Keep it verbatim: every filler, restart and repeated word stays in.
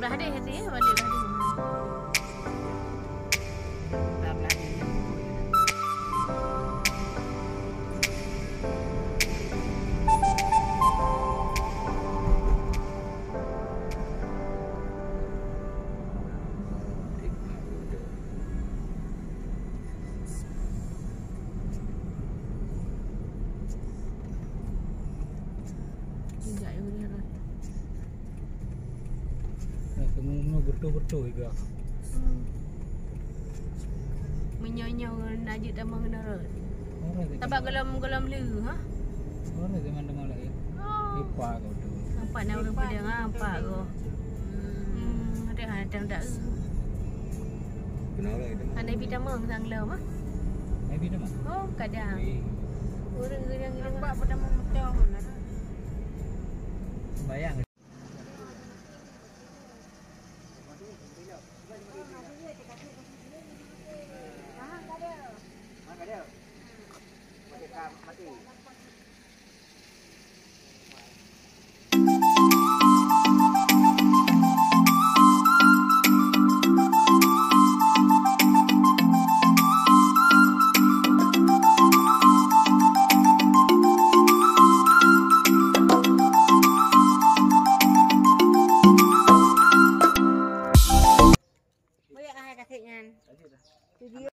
Udah deh, hati, balik dah deh. Udah belah ni. Injak ya, boleh lah. Nah, semua-semua bertuh-bertuh juga. Hmm. Meunyoe-nyoe najib tamong keunoe rot. Orang tu sabab kan golom, golom lé, ha? Orang tu memang dengar lagi. Oh. Ipa kau tu. Nampak nak ureueng peudeueng, ha, nampak kau. Hmm, ada hal datang dak. Kenapa itu? Hana bi tamong sang lom, ha? Hana bi tamong? Oh, kadang. Eh. Ureueng-ureueng nampak pun tamong beutôi mana. Sembayang. Boyak hai kasek nyan. Video.